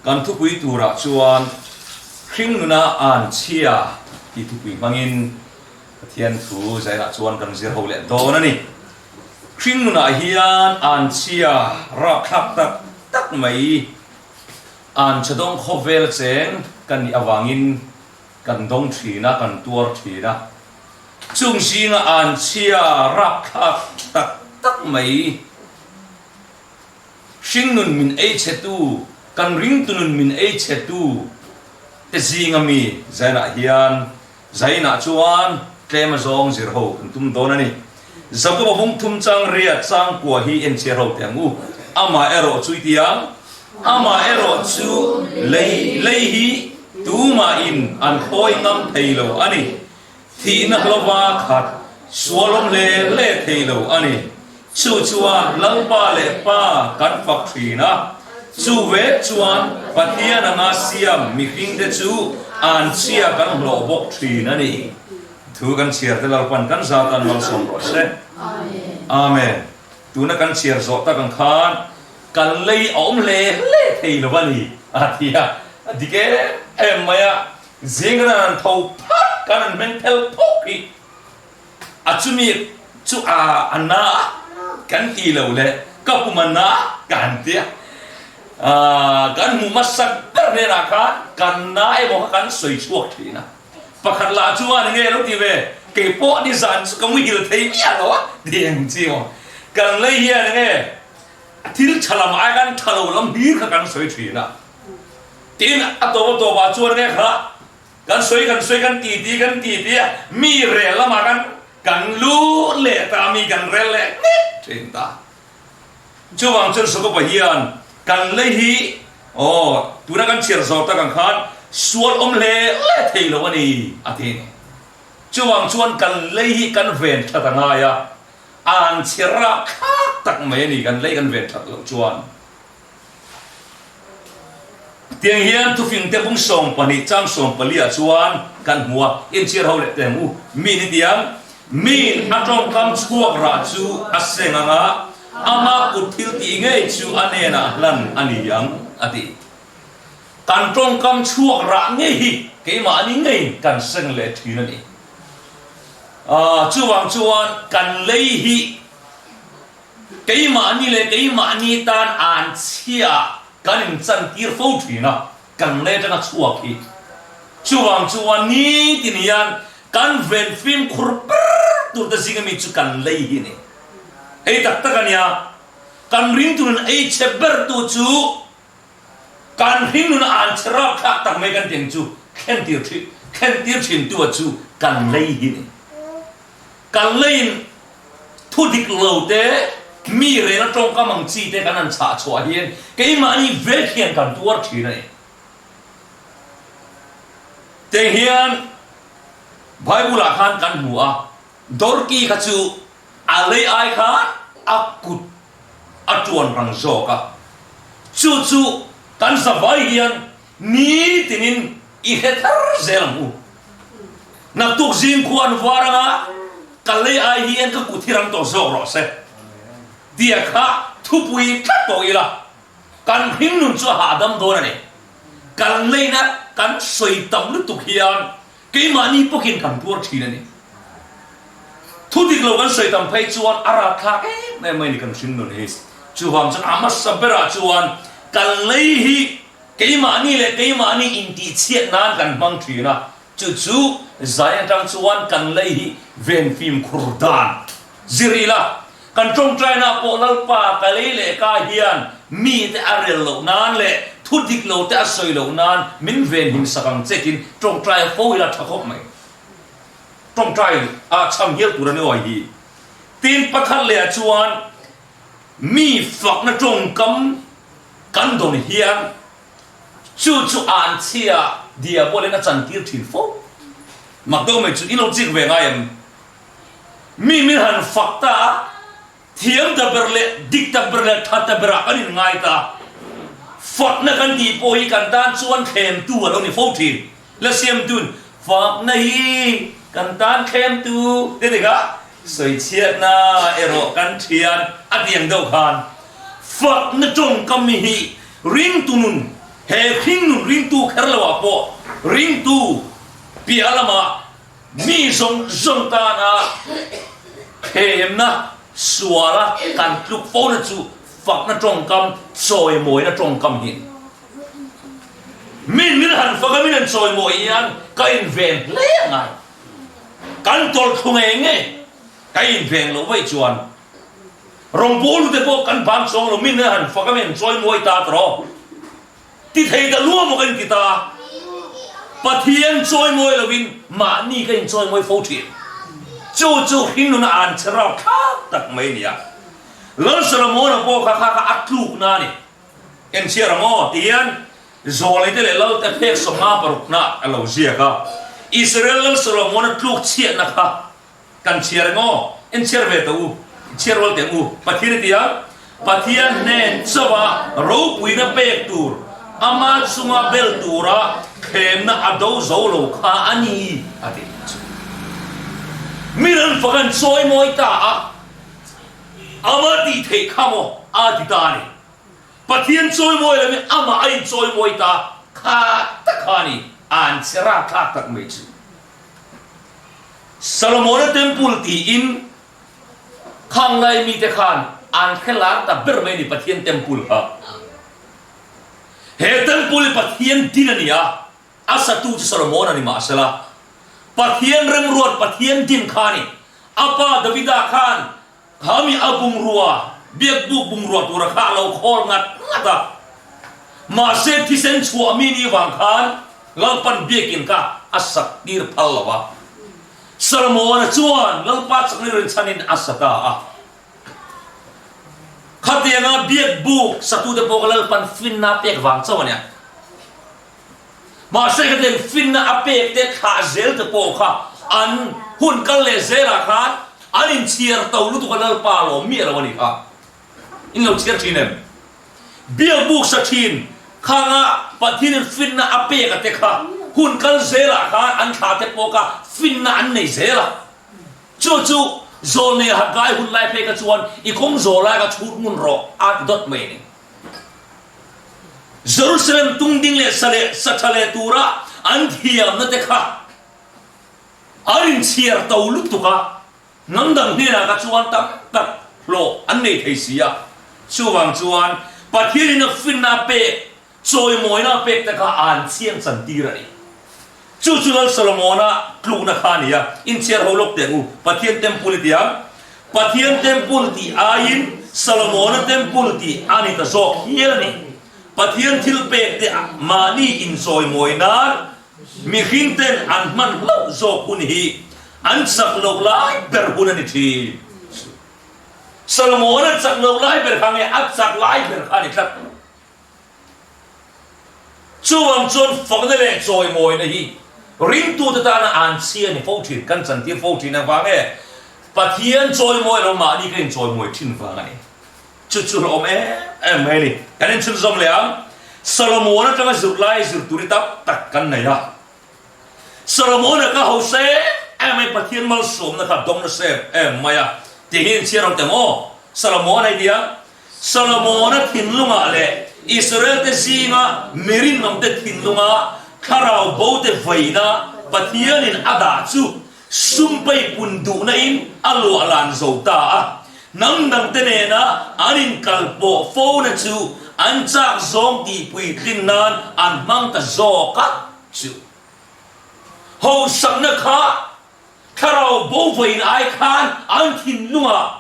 Kan thupui turah chuan Hringnuna Anchhia tih thupui hmangin Pathian thu zainah chuan kan zir ho leh dawn a ni. Hringnunah hian anchhia rapthlak tak tak mai anchhe dawng khawvel cheng kan nih avangin kan dawng thin a, kan tuar thin a. Chung zinga anchhia rapthlak tak tak mai Hringnun min ei chhetu, kan ringtunun min ei chhetu te zinga mi zainah hian zainah chuan tlem azawng zir ho kan tum dawn a ni. Jakoba bung thum chang riat chang kua hi en chhiar ho teh ang u. Amah erawh chu i ti ang, amah erawh chu lei lei hi tumahin an khawi ngam thei lo a ni. Thihna hlova khat sual awm hle hle thei lo a ni. Chu chuan Lalpa leh Pa kan fak thin a, chu vek chuan Pathian anga siam mihringte chu anchhia kan hlawh bawk thin a ni. Thu kan chhiar te Lalpan kan zat an malsawm rawh se. Amen. Tuna kan chhiar zawh tak ang khan kan lei a awm hle hle thei lo a ni a ti a, a dik em em mai a. Zing ran an tho phat kan an hmeng phel phawk hi a chumi chu a a na a kan ti lo le ka pum a na kan ti a kan hmu hmasak ber hnenah khan kan na emaw kha kan sawi chhuak thin a pakhat lah chuan enge lo ti ve keipawh nizan chu ka muhil thei miah lo a ti ang chi maw kan lei hian enge thil tha lam ai kan tha lo lam hlir kha kan sawi thin a. Tin, a tawp a tawpah chuan nge kha kan sawi kan sawi kan ti ti kan ti ti a, mi rel lamah kan kan lu leh ta mi kan rel leh nghet thin ta. Chuvang chuan Sakopa hian kan lei hi aw tuna kan chhiar zawh tak ang khan sual awm hle hle thei lo a ni a ti a ni. Chuvang chuan kan lei hi kan ven that a ngai a, an chhe rahthlak tak mai a ni kan lei kan ven that loh chuan. Tiang hian thufingte bung 12 chang 14 ah chuan kan hmu a, inchhiar ho leh teh ang u. Mi ni tiang, Miin a tawngkam chhuak rah chu a seng ang a, ama kut thil tih ngei chu a hnenah hlan a ni ang, a ti. Kan tawngkam chhuak rah ngei hi keimahni ngeiin kan seng leh thin a ni. Chuvang chuan kan lei hi Keimahni leh keimahni tan an chhia kan inchantir fo thin a, kan lei atanga chhuak hi. Chuvang chuan nitin hian kan ven fimkhur ber tur te zinga mi chu kan lei hi a ni. Hei tak tak a nia, kan ringtunin ei chhe ber tu chu kan hringnun a an chhe rapthlak tak mai kan tih ang chu thlentir thin, thlentir thin tu a chu kan lei hi a ni. Kan leiin thu dik lo te, mi rena tawngkam ang chi te kan han chhah chhuah hian keimahni vek hian kan tuar thin a ni. Teng hian Bible ah khan kan hmu a, Dorki kha chu a lei ai khan a kut a tuan rang zawk a, chu chu kan zavai hian Nitinin i hre thar zel ang u. Naktuk zing khu an var anga ka lei ai hian ka kut hi rang tawh zawk rawh se tia kha thupui tlat tawh ila kan hring nun chu a hahdam dawn a ni. Kan leina kan sawi tam lutuk hian keimahni pawhin kan tuar thin a ni. Thu dik lo kan sawi tam phei chuan a ratthlak em em mai a ni kan hring nun hi. Chuvang chuan a hmasa berah chuan kan lei hi Keimahni leh keimahni intihchhiat nan kan hmang thin a, chu chu zai atang chuan kan lei hi ven fimkhur dan zir ila, kan tawngtaina pawh Lalpa ka lei leh ka hian mite a rel loh nan leh thu dik lo te a sawi loh nan min ven him sak ang chekin tawngtai fo ila tha khawp mai. Tawngtai a chham hial tur a ni awi hi. Tin, pakhat leh ah chuan mi fakna tawngkam Kan dawn hian chu chu an chhia diabolin a chantir thin fo. Mak deuh mai chu i lo chik ve ngai em? Mi min han fak ta a, thiam ta ber leh dik ta ber leh tha ta berah kan inngai ta. Fakna kan tih pawh hi kan tan chuan thlemtu a lo ni fo thin. La siamtun fakna hi kan tan thlemtu te dik a, sawichhiatna erawh kan thian a tiang deuh khan. Fakna tawngkam hi ringtu nun He hringnun ringtu kher loah pawh ringtu piah lamah mi zawng zawng tana thlemna suala kan tluk fona chu fakna tawngkam, chawimawina tawngkam hi a ni. Min min han fak a, min han chawimawi hian ka inven hle a ngai. Kan tawlh thlu ngei ngei ka inven loh vaih chuan rawngbawltu te pawh kan bang chuang lo, min han fak a, min han chawimawi ta tawh. Ti thei ta lua maw ka inti ta? Pathian chawimawi lovin mahni ka inchawimawi fo thin. Chu chu hringnun a an che rau thlak tak mai a ni a. Lal Solomona pawh kha kha kha a tlukna a ni. Enchhiar ang aw ti hian Zawlei te leh Lal te phek 56 a lo ziak a. Israel Lal Solomona tluk chhiatna kha Kan chhiar eng aw? En chhiar ve tawh u, i chhiar rual teh ang u. Pathian i ti a, Pathian hnen chauha ropuina pek tur, ama chunga bel tura thlemna a do zo lo kha a ni, a ti chu. Mi ran fak an chawi mawi ta a, ama tih theih kha maw a ti ta a ni. Pathian chawi mawi loin amah a inchawi mawi ta kha tak kha a ni, an che rakthlak tak mai chu. Solomona Temple tiin khang lai mite khan an hre lar ta ber mai a ni Pathian Temple kha. He Temple hi Pathian din a ni a, a satu chu Solomona ni mahsela Pathian remruat Pathian din kha a ni. A pa Davida khan Kha mi a bungrua, biakbuk bungrua tura kha a lo khawl ngat ngat a. Mahse thisen chhuah mi ni vang khan Lalpan biakin kha a sak tir phal lo a. Solomona chuan Lalpa chakna rinchhanin a sa ta a. Khatianga biakbuk satute pawh kha Lalpan finna a pek vang chauh a nia. Mahse khatiang finna a pek te thlah zel te pawh kha an hun kal leh zelah khan an inchhiar to lutuk a Lalpa lawm miah lo a ni kha. In lo chhiar thin em? Biakbuk sa thin khanga Pathianin finna a pek a te kha hun kal zelah khan an thlah te pawh kha finna an nei zel a. Chu chu Zawlnei Haggai hun lai phei kha chuan i kawng zawl lai kha chhut ngun rawh a ti dawt mai a ni. Jerusalem tungding leh sa leh sa tha leh tura an thiamna te kha an inchhiar to lutuk a, hnam dang hnenah kha chuan tam tak hlawh an nei thei si a. Chuvang chuan Pathianin a finna a pek Chawimawina pek te kha an chiang chan tir a ni. Chu chu Lal Solomona tlukna kha a ni a, inchhiar ho lawk teh ang u. Pathian Temple i ti ang. Pathian Temple tih aiin Solomona Temple tih a ni ta zawk hial a ni. Pathian thil pek te mahni inchawimawi nan mihring ten an hman hlauh zawk hun hi an chak loh lai ber hun a ni thin. Solomona chak loh lai ber kha nge a chak lai ber kha a ni tlat. Chuvang chuan fakna leh chawimawina hi ringtute tana an chhia ni fo thin, kan chantir fo thin avang e, Pathian chawimawi lo mahni kan inchawimawi thin vang a ni. Chu chu hlawhawm em em mai a ni. Kan inchhunzawm leh ang, Solomon atanga zirlai zir tur hi tam tak kan nei a. Solomona ka hausa em em mai, Pathian malsawmna kha dawng nasa em em mai a tih hi inchhiar ang teh maw? Solomona i ti ang, Solomona thinlungah leh Israelte zinga mi rinawmte thinlunga thlarau bote vaina Pathianin a dah chu sum peipun duhna in a luah lan zo ta a. Hnam dangte nena an inkalpawh fona chu an chak zawng tihpuitlin nan an hmang ta zawk a chu. Hausakna kha thlarau bo vain ai khan an thinlungah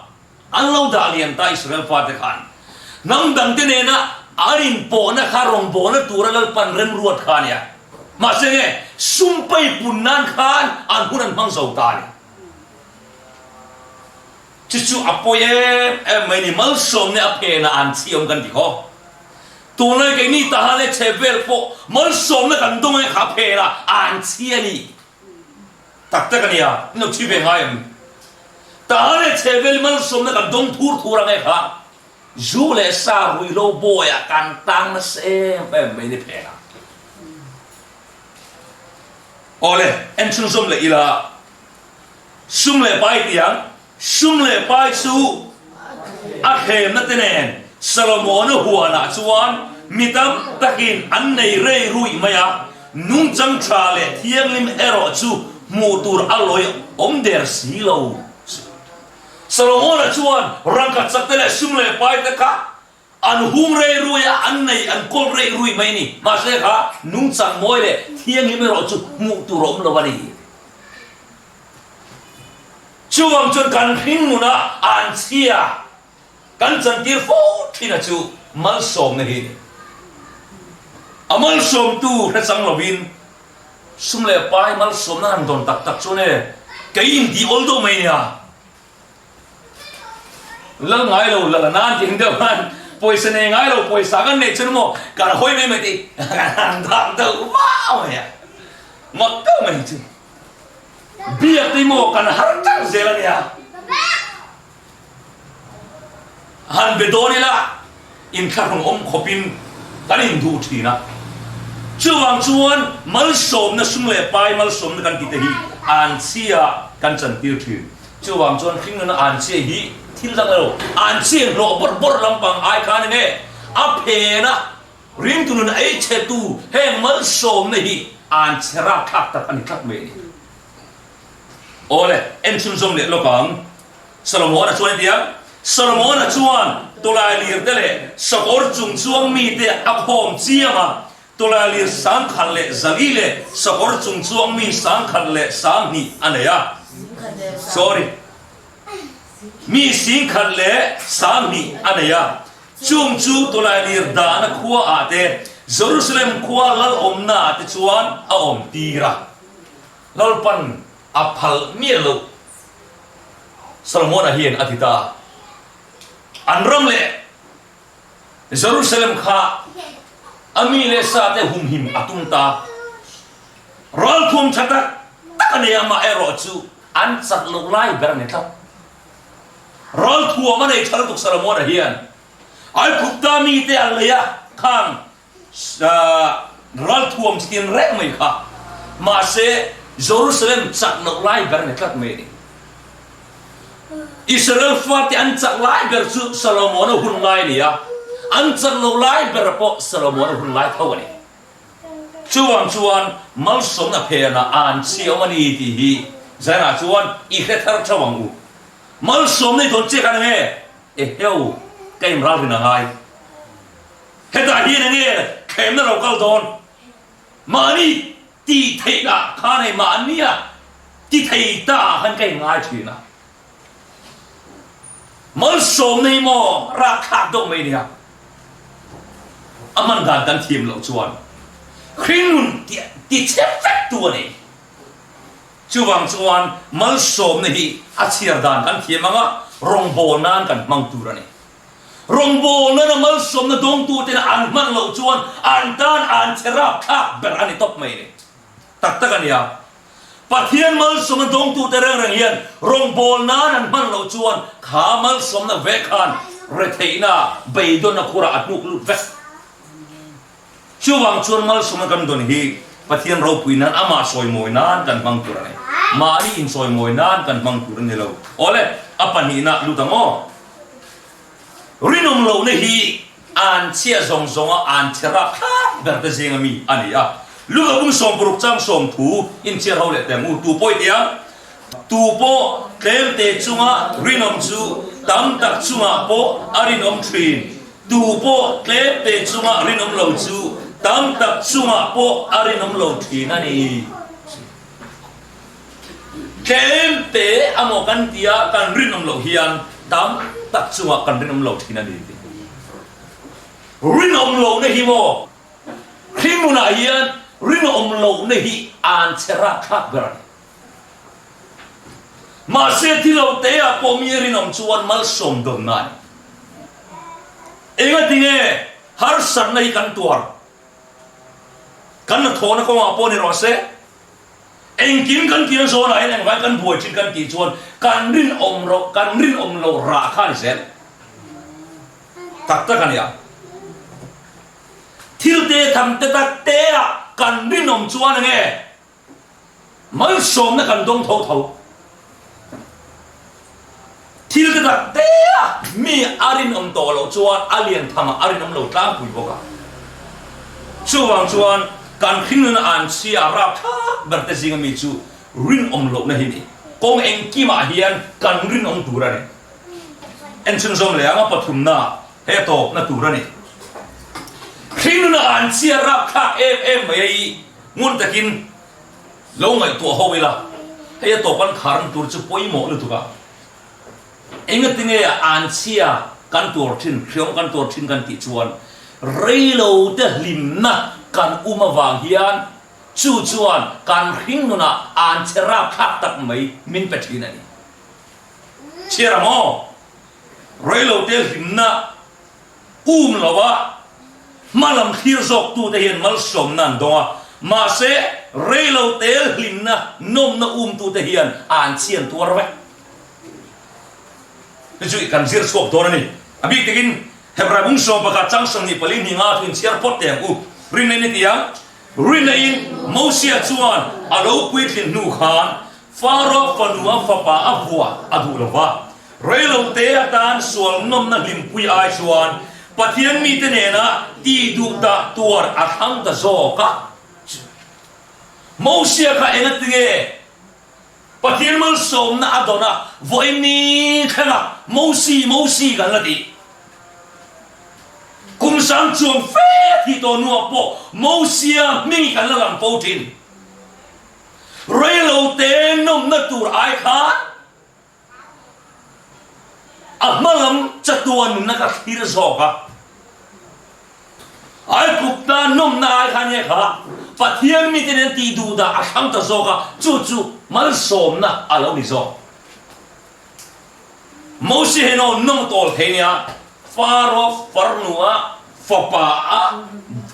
An lo dah lian ta Israel fate khan hnam dangte nena an inpawhna kha rawngbawlna tura Lalpan remruat kha a nia. Mahse nge sum peipun nan khan an hun an hmang zo ta a ni. Chu chu a pawi em em mai ni, malsawmna a phenah an chhi awm kan ti khaw. Tunlai keini tahan leh chhe vel pawh malsawmna kan dawng e kha a phenah an chhi a ni. Tak tak a nia, in lo chhui ve ngai em? Tah leh chhehvel malsawmna kan dawng thur thur ang e kha, zu leh sa ruihhlo bawiah kan tang nasa em em mai ni phen a. Awle, en chhunzawm leh ila, sum leh pai ti ang, sum leh pai chu a thlemna te nen Solomona huanah chuan. Mi tam takin an nei rei ruih mai a, nungchang tha leh thianghlim erawh chu hmuh tur a lawi awm der si lo. Solomon-a chuan rangkachak te leh sum leh pai te kha an hung rei rui a, an nei an kawl rei rui mai a ni. Mahse kha nungchang mawi leh thianghlim erawh chu hmuh tur a awm lo a ni. Chuvang chuan kan hring nuna an chhia kan chantir fo thin a chu malsawmna hi a ni. A malsawmtu hrechang lovin sum leh pai malsawmna han dawn tak tak chuan e kei intih awl deuh mai nia. Lal ngai lo lal a nan tih ang deuh khan pawisa nei ngai lo pawisa kan neih chuan maw kan hawi mai mai tih kan han dah deuh vau mai a. Mak deuh mai chu. Biak te maw kan har tak zel a nia. Han be dawn ila inthlahrung awm khawpin kan induh thin a. Chuvang chuan malsawmna sum leh pai malsawmna kan tih te hi anchhia kan chantir thin. Chuvang chuan hringnuna anchhia hi thil dang elo anchhia hlawh bawrh bawrh lampang ai khan enge a phen a ringtu nun ei chhetu heng malsawmna hi anchhe rakthlak tak a ni tlat mai a ni. Awle, en chhunzawm leh lawk ang. Solomon-a chuan hetiang, Solomon-a chuan tawlailir te leh sakawr chung chuang mite a khawm chiam a, tawlailir sangkhat leh zali leh sakawr chung chuang mi sangkhat leh sanghnih a nei a. Sorry. Mi singkhat leh sanghnih a nei a. Chung chu tawlailir dahna khua ah te, Jerusalem khua lal awmna ah te chuan a awm tir a. Lalpan a phal miah loh Solomon-a hian a ti ta. An ram leh Jerusalem kha a mi leh sa te humhim a tum ta. Ralthuam tha tak tak a nei a, amaherawh chu an chak loh lai ber a ni tlat. Ralthuam a nei tha lutuk Solomon-a hian Aigupta mite a lei a, khang Ralthuam chi tin reng mai kha. Mahse, Jerusalem chak loh lai ber a ni tlat mai a ni. Israel fate an chak lai ber chu Solomon-a hun lai a ni a, an chak loh lai ber pawh Solomon-a hun lai tho a ni. Chuvang chuan malsawmna phenah an chhiawm a ni tih hi Zainah chuan i hre thar theuh ang u. Malsawmna i dawn chiah khan enge? Eheu, ka inralrin a ngai. Hetah hian enge thlemna lo kal dawn? Mahni tih theihna kha nei mahnia ti thei ta ah khan ka inngai thin a. Malsawmna hi maw rakthlak deuh mai nia. A hman dan kan thiam loh chuan hringnun ti chhe vek tu a ni. Chuvang chuan malsawmna hi a chhiar dan kan thiam ang a, rawngbawl nan kan hmang tur a ni. Rawngbawlna malsawmna dawngtuten an hman loh chuan an tan an che rapthlak ber a ni tawp mai ni. Tak tak a nia. Pathian malsawmna dawngtute reng reng hian rawngbawlnain an hman loh chuan kha malsawmna vek khan retheihna, beidawnna khurah a hnuk lut vek. Chuvang chuan malsawmna kan dawn hi Pathian ropui nan, amah sawimawi nan kan hmang tur a ni. Mahni insawimawi nan kan hmang tur a ni lo. Awle, a pahnihna lut ang aw. Rinawm lohna hi an chhia zawng zawnga an chhe rapthlak ber te zinga mi a ni a. Luka bung 60 chang sawm thu inchhiar ho leh teh ang u. Tu pawh i ti a, tu pawh tlemte chunga rinawm chu tam tak chungah pawh a rinawm thin. Tu pawh tlemte chunga rinawm lo chu tam tak chungah pawh a rinawm lo thin a ni. Tlem te amaw kan tia kan rinawm loh hian tam tak chungah kan rinawm lo thin a ni tih. Rinawm lohna hi maw hringnunah hian rinawm lohna hi an che rakthlak ber a ni. Mahse thi lo te ah pawh mi rinawm chuan malsawm dawnna a ni. Engatinge harsatna hi kan tuar? Kan hnathawhna kawngah pawh ni rawh se. Engkim kan tih zawnah hian engvai kan buai thin kan tih chuan kan rinawm ro kan rinawm lo rah kha a ni zel. Tak tak a nia. Thil te tham te tak te ah kan rinawm chuan enge malsawmna kan dawng tho tho. Thil te tak te ah mi a rinawm tawh loh chuan a lian tham ah a rinawm lo tlangpui bawk a. Chuvang chuan kan hringnun an chhia rapthlak ber te zinga mi chu rinawm lohna hi ni. Kawng engkimah hian kan rinawm tur a ni. En chhunzawm leh ang a pathumna he tawpna tur a ni. Hringnun an chhia rapthlak em em mai a i ngun takin lo ngaihtuah ho ila, hei a tawp an kharna tur chu pawimawh lutuk a. Engatinge an chhia kan tuar thin, hriam kan tuar thin kan tih chuan reilo te hlimna kan um avang hian chu chuan kan hring nunah an chhe rapthlak tak mai min pe thin a ni. Chhiar ang aw, reilo te hlimna um lova hmalam thlir zawk tute hian malsawmna an dawng a, mahse reilo te hlimna nawmna um tute hian an chhian tuar vek. Hi chu kan zir chhuak dawn a ni. A bik takin Hebrai bung 11 chang 24 hnih nga chu inchhiar phawt teh ang u. Rinna in a ti a, Rinna in Mosia chuan a lo puitlin hnu khan Faro fanu a fapa a vuah a duh lo va. Reilo te atan sual nawmna hlimpui ai chuan Pathian mite nena tih duh dah tuar a thlang ta zawk a. Mosia kha engatinge Pathian malsawmna a dawn a, vawiin ni thlenga Mosi, Mosi kan la tih. Kum sang chuang fe thih tawh hnuah pawh Mosia hming kan la lang fo thin. Reilote nawmna tur ai khan A hma lam chatuan nunna ka thlir zawk a, Aigupta nawmna ai khan nge kha Pathian mite nen tih duh dah a thlang ta zawk a, chu chu malsawmna a lo ni zawk. Moses hian aw nawm tawl thei nia, Faro farnua fapa a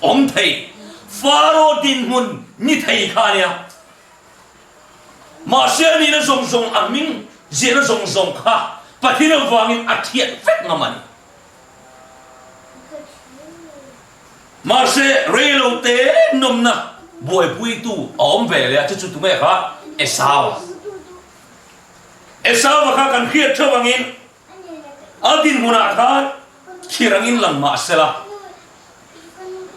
awm thei, Faro dinhmun ni thei kha nia. Mahse a nihna zawng zawng, a hming ziahna zawng zawng kha Pathian avangin a thiat vek ngam a ni. Mahse reilo te nawmna buaipuitu a awm ve leh a, chu chu tunge kha? Esau-a. Esau-a kha kan hriat theuh angin a dinhmunah khan thir angin lang mah sela,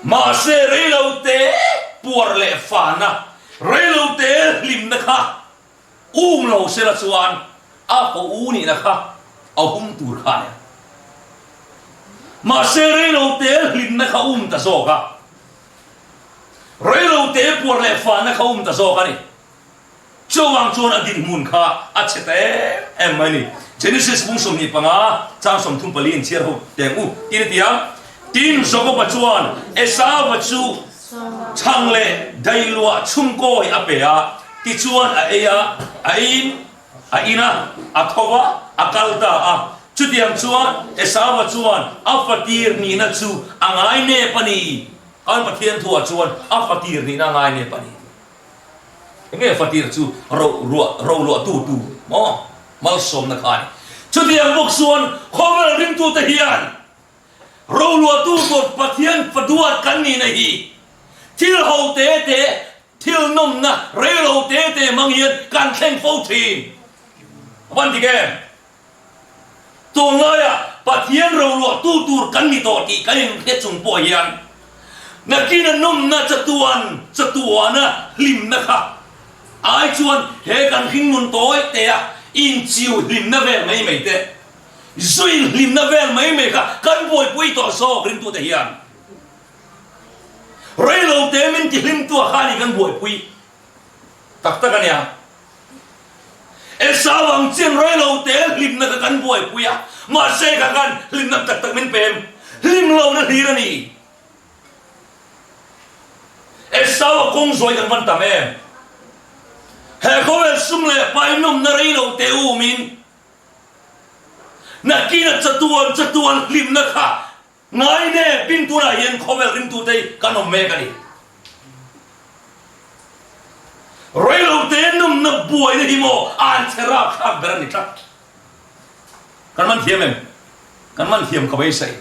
Mahse reilote puar leh fana, reilote hlimna kha um lo sela chuan a fo u nihna kha a hum tur kha a ni. Mahse reilote hlimna kha um ta zawk a, reilote puar leh fana kha um ta zawk a ni. Chuvang chuan a dinhmun kha a chhe ta em em mai a ni. Genesis bung 25 chang 34 in chhiar ho teng u tin a ti a, Tin, Jakoba chuan Esauva chu chhang leh dailuah chhungkawi a pe a, tichuan a ei a, a eiin a in a, a tho va, a kal ta a. Chutiang chuan Esauva chuan a fatir nihna chu a ngai nep a ni. Kan Pathian thuah chuan a fatir nihna a ngai nep a ni. Enge fatir chu ro ruah ro luah tu tu maw malsawmna kha a ni. Chutiang bawk chuan khawvel ringtute hian ro luah tu tur Pathian faduat kan nihna hi thil ho te te thil nawmna reilo te te hmang hian kan thleng fo thin. A van dik em? Tunlaiah Pathian roluahtu tur kan ni tawh tih kan inhre chung pawh hian nakina nawmna chatuan chatuana hlimna kha ai chuan he kan hringnun tawi tea inchiu hlimna vel mai mai te, zuin hlimna vel mai mai kha kan buaipui tawh zawk ringtute hian reilote min tihlimtua kha a ni kan buaipui tak tak a nia. Esau ang chin reilo te hlimna kha kan buaipui a, mahse kha khan hlimna tak tak min pem hlim lohna hlir a ni. Esau a kawng zawi kan van tam em? He khawvel sum leh pai nawmna reilo te umin nakina chatuan chatuan hlimna kha Ngai ne, pin tunah hian khawvel ringtute hi kan awm mek a ni. Reilote nawmna buaina hi maw an chhe rapthlak ber a ni tlat. Kan man thiam em? Kan man thiam ka beisei.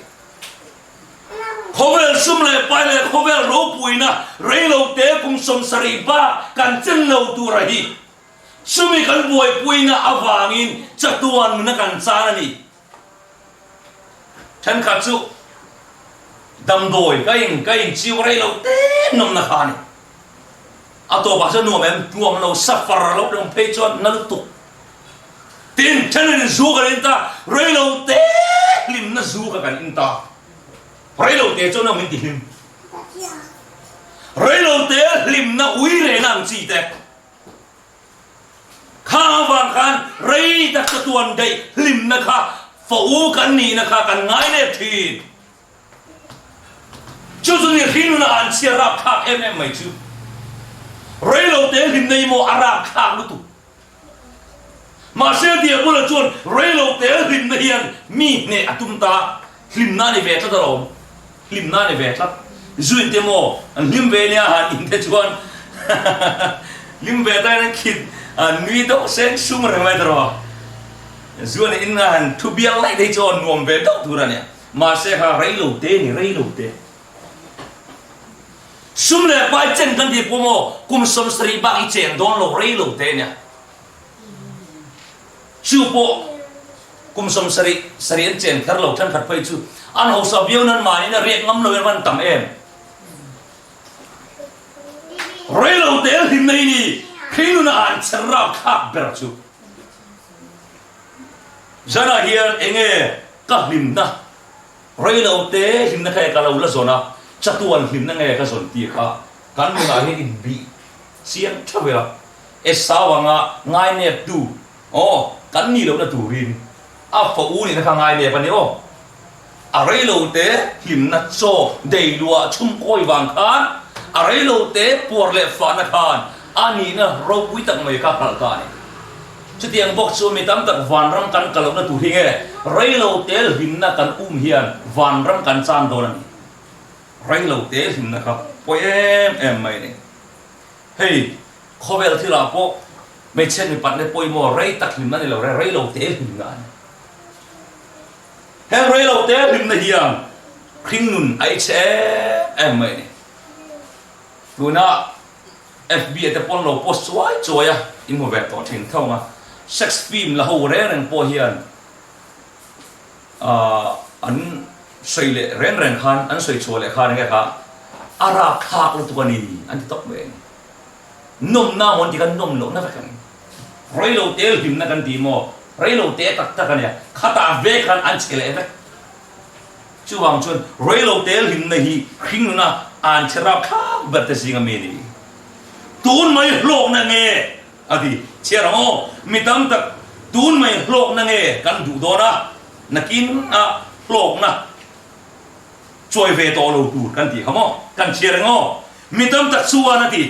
Khawvel sum leh pai leh khawvel ropuina reilote kum 70 bak kan chen lo tura hi chumi kan buaipuina avangin chatuan nuna kan chan a ni. Thenkhat chu. Damdawi ka in ka in chiu rei lo te nawmna kha a ni. A tawpah chuan nuam em nuam lo suffer lo hlawm phei chuan na lutuk. Tin, thenin in zu kan in ta, rei lo te hlimna zu kha kan in ta. Rei lo te chuan nuam min ti hlim. Rei lo te hlimna ui rehna ang chi te. Kha avang khan rei tak chu tuan daih hlimna kha fa u kan nihna kha kan ngai leh thin. Chu chu ni hringnuna an chhia rapthlak em em mai chu. Rei lo te hlimna hi maw a rapthlak lutuk. Mahse Diabula chuan rei lo te hlimna hian mi hneh a tum ta, hlimna a ni ve tlat alawm. Hlimna a ni ve tlat. Zuin te maw an hlim ve nia han in te chuan hlim ve takin an khit an nui deuh seng sung reng mai tawh. Zuan in a han thu bial laih te hi chuan nuam ve deuh tur a nia. Mahse kha rei lo te ni rei lo te. Sum leh pai chen kan tih pawh maw kum 70 bak i cheng dawn lo rei lo te nia. Chu pawh kum 70 sarih an cheng kher lo thenkhat phei chu an hausa viau nan mahni in a riak ngam lo in van tam em. Rei lo te hlim nei ni hringnun a an cher rapthlak ber chu. Zanah hian enge ka hlimna rei lo te hlimna kha ka lo la zawn a, chatuan hlimna nge ka zawn tih kha kan nunah hian inbih chiang theuh ila, Esau anga ngaineptu aw kan nih lohna turin a fa u nihna kha ngainep a ni aw. A reilote hlimna chaw deiluah chhumkawi vang khan a reilote puar leh fahna khan a nihna ropui tak mai kha hralh ta a ni. Chutiang bawk chu mi tam tak vanram kan kal lohna tur hi nge reilote hlimna kan um hian vanram kan chan dawn a ni. Reilote hlimna kha pawi em em mai a ni. Hei khawvel thilah pawh hmeichhe mipat leh pawimawh rei tak hlimna a ni lo re, reilote hlimna a ni. Heng rei lo te hlimna hian hringnun a i che em em mai a ni. Tuna FB a te pawn lo post chuai chuai a, in hmu ve tawh thin tho ang a. Sex film la ho reng reng pawh hian ahh an sawi leh reng reng khan an sawi chhuah leh khan enge kha a rapthlak lutuk a ni an ti tawp mai a ni. Nawmna maw an ti khan nawm lohna vek a ni. Reilo te hlimna kan ti maw? Reilo te tak tak a nia. Khatah ve khan an che leh vek. Chuvang chuan reilo te hlimna hi hringnuna an che rapthlak ber te zinga mi a ni. Tun mai hlawkna nge a ti? Chhiar ang aw. Mi tam tak tun mai hlawkna nge kan duh dawn a, nakin a hlawkna chawi ve tawh lo tur kan tih kha maw? Kan chhiar ang aw. Mi tam tak chuan a ti.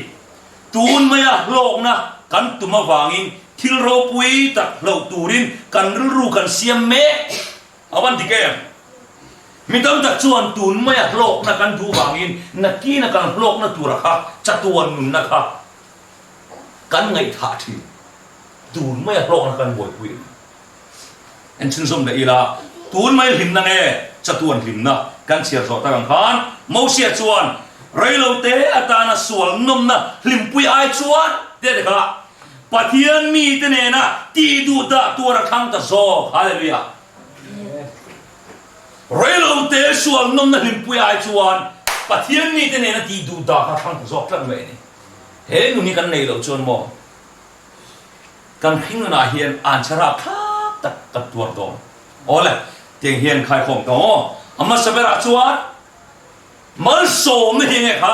Tun maia hlawkna kan tum avangin thil ropui tak hloh turin kan rilru kan siam mek a van dik em? Mi tam tak chuan tun maia hlawkna kan duh vangin nakina kan hlawkna tura kha chatuan nunna kha kan ngaihthah thin. Tun maia hlawkna kan buaipui a ni. En chhunzawm leh ila, tun mai hlimna nge chatuan hlimna kan chhiar zawh tak ang khan Mosia chuan reilote atana sual nawmna hlimpui ai chuan tih a ti kha, Pathian mite nena tih duh dah tuar a thlang ta zawk. Hallelujah! Reilote sual nawmna hlimpui ai chuan Pathian mite nena tih duh dah kha a thlang ta zawk tlat mai a ni. He nun hi kan neih loh chuan maw? Kan hringnunah hian anchhe rapthlak tak kan tuar dawn. Awle, tiang hian khaikhawm tawng aw. A hmasa berah chuan malsawmna hi enge kha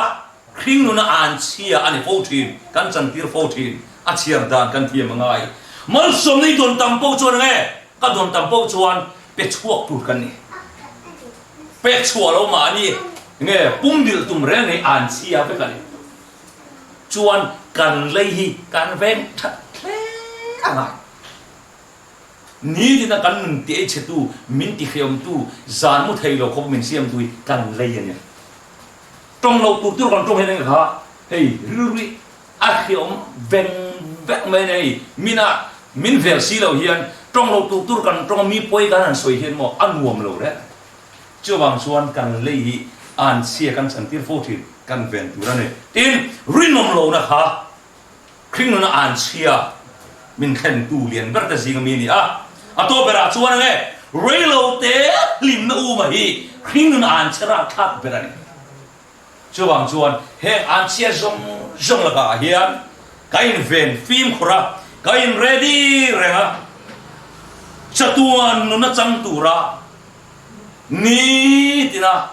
hringnuna anchhia a ni fo thin, kan chantir fo thin, a chhiar dan kan thiam a ngai. Malsawmna hi dawn tam pawh chuan enge ka dawn tam pawh chuan pe chhuak tur kan ni. Pek chhuah lo mahni enge pumbilh tum reng hi anchhia vek a ni. Chuan kan lei hi kan veng that hle a ngai. Nitin a kan nun ti ei chhetu, min ti hreawmtu, zan mu thei lo khawp min siamtu hi kan lei a nia. Tawng loh tur tur kan tawng hian eng kha hei rilru a hreawm veng vek mai a nia hei. Min a min vel si lo hian tawng loh tur tur kan tawng a mi pawi kan han sawi hian maw a nuam lo reng. Chuvang chuan kan lei hi anchhia kan chantir fo thin, kan ven tur a ni. Tin, rinawm lohna kha Hringnuna anchhia min thlentu lian ber te zing ami a ni a. A tawp berah chuan enge? Reilote hlimna uma hi hringnun an chhe rakthlak ber a ni. Chuvang chuan heng an chhia zawng zawng lakah hian ka inven fimkhur a, ka in ready reng a, chatuan nuna chang tura nitina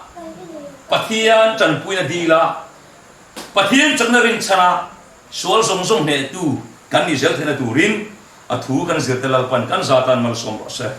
Pathian tanpuina dila, Pathian chakna rinchhana sual zawng zawng hnehtu kan ni zel theihna turin a thu kan zirte Lalpan kan zatan malsawm rawh se.